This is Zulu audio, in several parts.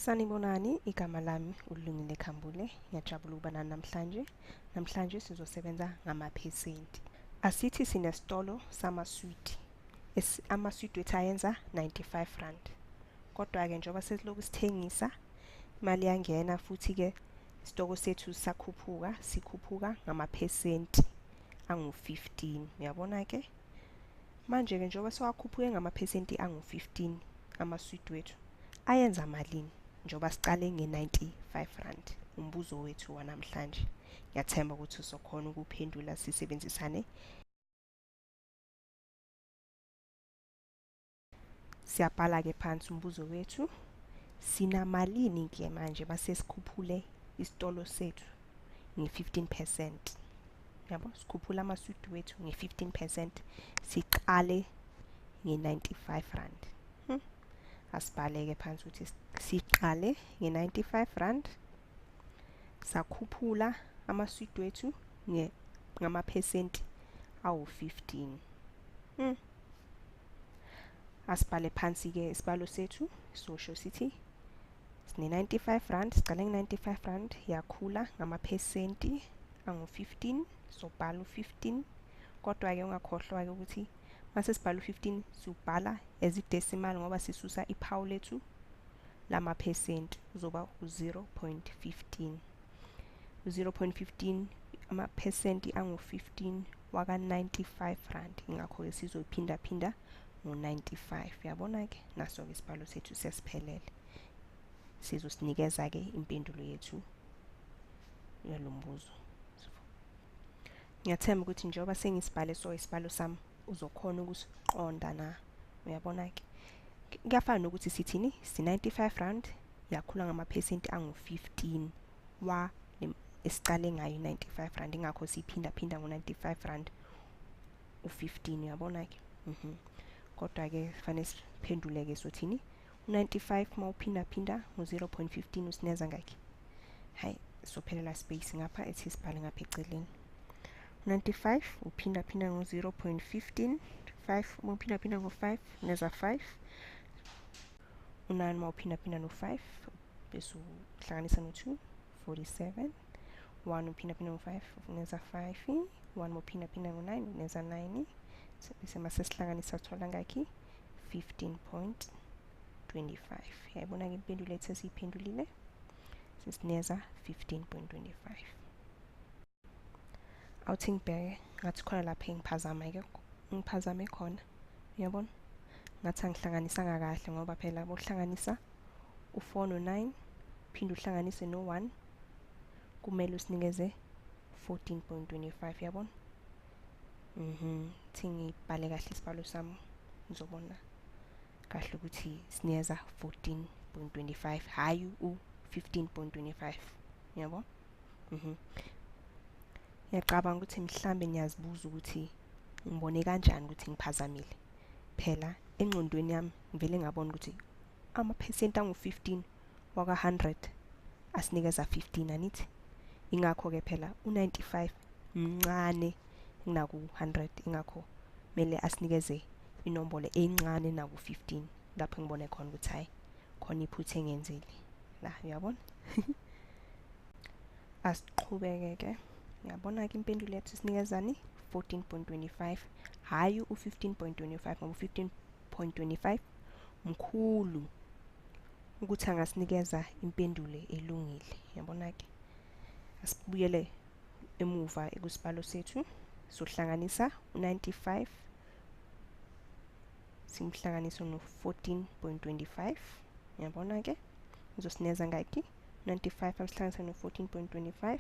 Sanibonani, igama lami uLungile Khambule. Ngiyajabula ukuba nani namhlanje. Namhlanje sizosebenza ngamaphesenti. Asithi sinesitolo samaswidi. Amaswidi wethu ayenza 95 rand. Kodwa-ke njengoba sesilokhu sithengisa, imali iyangena futhi-ke isitoko sethu sakhuphuka, sikhuphuka ngamaphesenti angu-15. Uyabona-ke? Manje-ke njengoba sewakhuphuke ngamaphesenti angu-15 amaswidi wethu, ayenza malini? Njengoba sicale nge-95 rand. Umbuzo wethu wanamhlanje. Ngiyathemba ukuthi uzokhona ukuphendula sisebenzisane. Siyabhala-ke phansi umbuzo wethu. Sinamalini ke manje base sikhuphule isitolo sethu nge-15%. Yabo, sikhuphula amaswidi wethu nge-15%, siqale nge-95 rand. Asibhaleke phansi ukuthi siqale nge-95 rand, sakhuphula amaswidi wethu ngamaphesenti awu-15. Asibhale phansi-ke isibalo sethu, sosho sithi sine-95 rand, siqale nge-95 rand, yakhula ngamaphesenti angu-15, sobhala u-15. Kodwa-ke ungakhohlwa-ke ukuthi mase sibhala u-15 siwubhala as i-decimal ngoba sisusa iphawu lethu lamaphesenti, uzoba u-0.15. U-0.15 amaphesenti angu-15 waka-95 rand, ingakho-ke sizoyiphinda-phinda ngo-95. Uyabona-ke, naso-ke isibalo sethu sesiphelele. Sizosinikeza-ke impendulo yethu yalo mbuzo. Ngiyathemba ukuthi njengoba sengisibhale so isibalo sami uzokhona ukusiqonda na. Uyabona-ke, kuyafana nokuthi sithini, si-95 rand yakhula ngamaphesenti angu-15 wa esicale ngayo i-95 rand, ingakho siyiphinda-phinda ngo-95 rand u-15. Uyabona-ke. Kodwa-ke fanele siphendule-ke sothini, u-95 uma uphinda-phinda ngo-0.15 usineza ngakhi? Hayi, sophelela space ngapha, ethi sibhale ngapha eceleni. 95 uphinda-phinda ngo-0.15, 5 uma uphinda-phinda ngo-5 uneza 5, u-9 uma uphinda-phinda no-5 bese uhlanganisa no-2, 47, 1 uphinda-phinda ngo-5 uneza 5, 1 uma uphinda-phinda ngo-9 uneza 9, bese mase sihlanganisa sithola ngakhi? 15.25. Yayibona-ke impendulo ethu esiyiphendulile, sesineza 15.25. Awuthi ngibheke, ngathi khona lapha engiphazama-ke, ngiphazame khona. Uyabona? Ngathi angihlanganisanga kahle ngoba phela bohlanganisa u-4 no-9, phinde uhlanganise no-1, kumele usinikeze 14.25. Uyabona? Thi ngibhale kahle isibalo sami, ngizobona kahle ukuthi sinikeza 14.25, hhayi u-15.25. Uyabona? Ngiyacabanga ukuthi mhlambe niyazibuza ukuthi ngibone kanjani ukuthi ngiphazamile. Phela engqondweni yami ngivele ngabona ukuthi amaphesenti angu-15 waka-100 asinikeza 15, anithi? Ingakho-ke phela u-95 mncane kunaku-100, ingakho kumele asinikeze inombolo encane naku-15. Lapho ngibone khona ukuthi hayi, khona iphutha engenzile la. Uyabona? Asiqhubeke-ke. Uyabona-ke impendulo yethu sinikezani? 14.25, hhayi u-15.25, ngoba u-15.25 mkhulu ukuthi angasinikeza impendulo elungile. Uyabona-ke? Asibuyele emuva kusibalo sethu, sohlanganisa u-95 simhlanganise no-14.25. Uyabona-ke? Uzosineza ngakhi? 95 amhlanganise no-14.25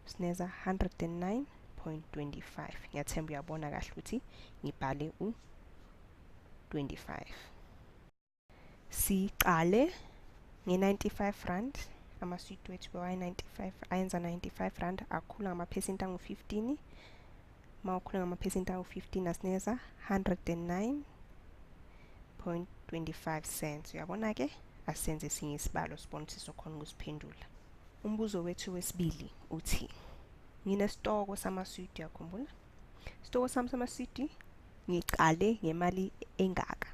usineza 109.25. Ngiyathemba uyabona kahle ukuthi ngibhale u-25. Siqale nge-95 rand, amaswidi wethu bewayi-95, ayenza 95 rand, akhula ngamaphesenti angu-15. Uma ukhula ngamaphesenti angu-15 asinikeza 109.25 cents. Uyabona-ke? Asenze esinye isibalo sibone ukuthi sizokhona ukusiphendula. Umbuzo wethu wesibili uthi, nginesitoko samaswidi, uyakhumbula? Isitoko sami samaswidi ngiqale ngemali engaka.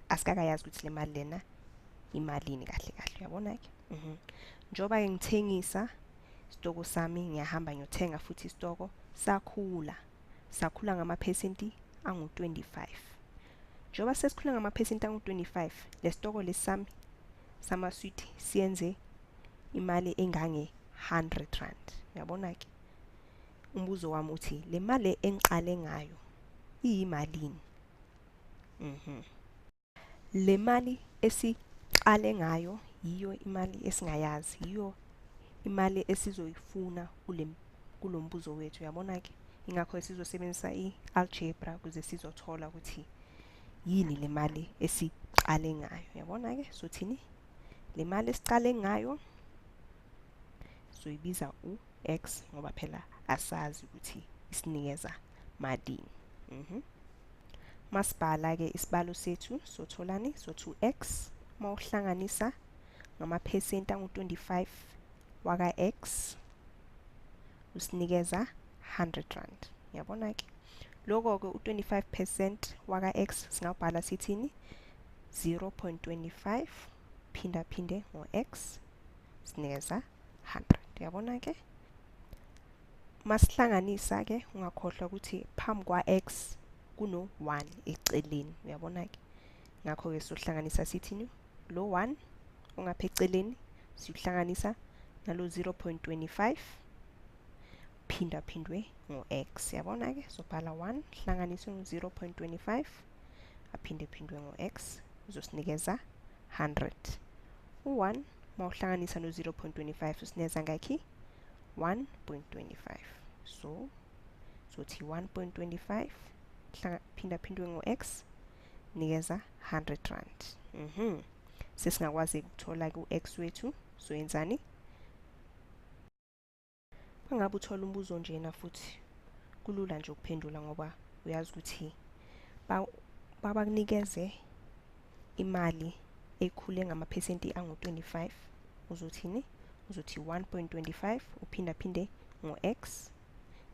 Asikakayazi ukuthi le mali lena imalini kahle kahle. Uyabona-ke? Njengoba-ke ngithengisa isitoko sami, ngiyahamba ngiyothenga futhi isitoko, sakhula. Sakhula ngamaphesenti angu-25. Njengoba sesikhula ngamaphesenti angu-25, le sitoko lesi sami samaswidi siyenze imali engange-100 rand. Uyabona-ke? Umbuzo wami uthi le mali engiqale ngayo iyimalini? Le mali esiqale ngayo yiyo imali esingayazi, yiyo imali esizoyifuna kulo mbuzo wethu. Uyabona-ke? Ingakho sizosebenzisa i-algebra ukuze sizothola ukuthi yini le mali esiqale ngayo. Uyabona-ke? Sothini? Le mali esiqale ngayo soyibiza u-x ngoba phela asazi ukuthi isinikeza malini. Masibhala-ke isibalo sethu sotholani? So 2x mawuhlanganisa ngamaphesenti angu-25 waka-x usinikeza 100 rand. Uyabona-ke? Lokho-ke u-25% waka-x singabhala sithini? 0.25 phinda phinde ngo-x sinikeza 100. Uyabona-ke? Masihlanganisa-ke ungakhohlwa ukuthi phambi kwa-x kuno-1 eceleni. Uyabona-ke? Ngakho-ke sohlanganisa sithini? Lo 1 ongapha eceleni siyohlanganisa nalo 0.25 phinda phindwe ngo-x. Uyabona-ke? Sobhala 1 hlanganiswe ngo-0.25 aphinde phindwe ngo-x uzosinikeza 100. U-1 mawuhlanganisa no-0.25 usinikeza ngakhi? 1.25. So sothi 1.25 phinda phindwe ngo-x nikeza 100 rand. Sesingakwazi ukuthola ku-x wethu. So yenzani? Bangabe uthola umbuzo njena futhi kulula nje ukuphendula ngoba uyazi ukuthi babakunikeze imali ekhule ngamaphesenti angu-25. Uzothini? Uzothi 1.25 uphinda phinde ngo-x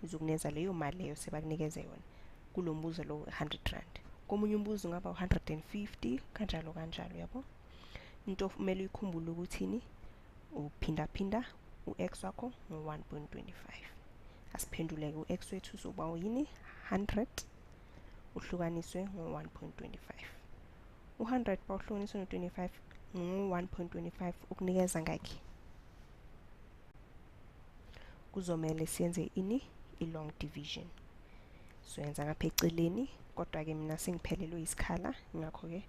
izokunikeza leyo mali leyo sebakunikeze yona kulo mbuzo lo 100 rand. Komunye umbuzo ungaba 150 kanjalo kanjalo. Yabo? Into kumele uyikhumbule ukuthini? Uphinda phinda u-x wakho ngo-1.25. Asiphendule-ke u-x wethu uzoba yini? 100 uhlukaniswe ngo-1.25. U-100 bawuhlukaniswe no-25 ngo-1.25 ukunikeza ngakhi? Kuzomele siyenze ini? I-long division. Soyenza ngapha eceleni, kodwa-ke mina sengiphelelwe isikhala, ngakho-ke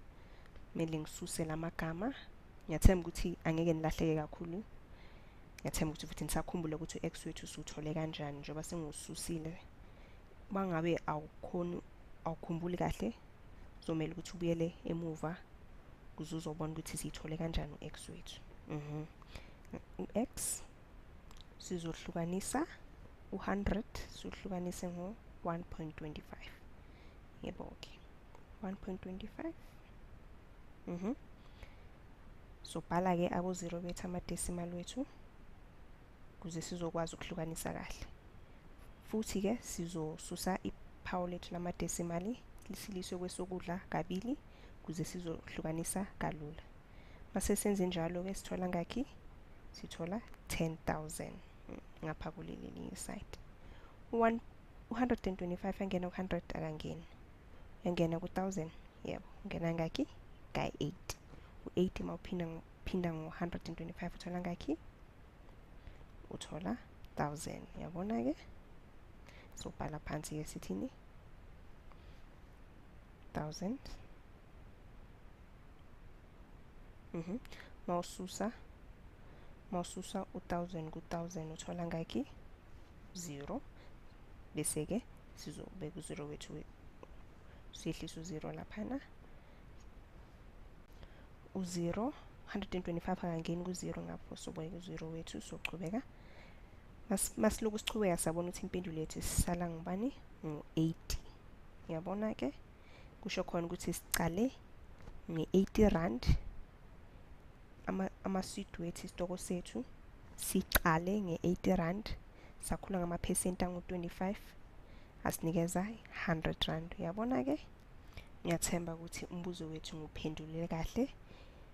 kumele ngisuse lamagama. Ngiyathemba ukuthi angeke nilahleke kakhulu. Ngiyathemba ukuthi futhi nisakhumbule ukuthi u-x wethu siwuthole kanjani njengoba sengiwususile. Uma ngabe awukhoni, awukhumbuli kahle, kuzomele ukuthi ubuyele emuva ukuze uzobona ukuthi siyithole kanjani u-x wethu. U-x sizohlukanisa u-100 siwuhlukanise ngo-1.25. Yebo-ke, 1.25. Sobhala-ke abo-0 bethu ama-decimal wethu ukuze sizokwazi ukuhlukanisa kahle. Futhi-ke sizosusa iphawu lethu lama-decimali lisiliswe kwesokudla kabili ukuze sizohlukanisa kalula. Mase senze njalo-ke sithola ngakhi? Sithola 10,000 ngapha kuleli elinye side. U-125 angena ku-100 akangeni. Uyangena ku-1000? Yebo, ungena ngakhi? Ka-8. U-8 mawuphinda ngo-125 uthola ngakhi? Uthola 1000. Uyabona-ke? Sobhala phansi-ke sithini? 1000. Mawususa u-1000 ku-1000 uthola ngakhi? 0. Bese-ke sizobeka u-0 wethu, siyehlisa u-0 laphana. U-0 125 akangeni ku-0, ngapho sobeka u-0 wethu. Sochubeka masiloku sichubeka sabona ukuthi impendulo yethu sisala ngubani? Ngu-80. Uyabona-ke? Kusho khona ukuthi sicale nge-80 rand amaswidi wethu, isitoko sethu siqale nge-80 rand, sakhula ngamaphesenti angu-25 asinikeza 100 rand. Uyabona-ke? Ngiyathemba ukuthi umbuzo wethu ngiwuphendulile kahle.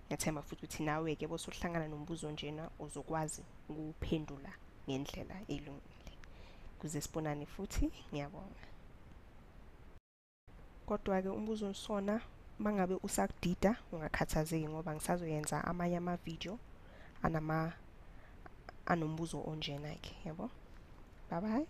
Ngiyathemba futhi ukuthi nawe-ke bosuhlangana nombuzo njena uzokwazi ukuwuphendula ngendlela elungile. Kuze sibonane futhi, ngiyabonga. Kodwa-ke umbuzo sona mangabe usakudida ungakhathazeki ngoba ngisazoyenza amanye amavidiyo anombuzo onjena-ke, yabo. Bye bye.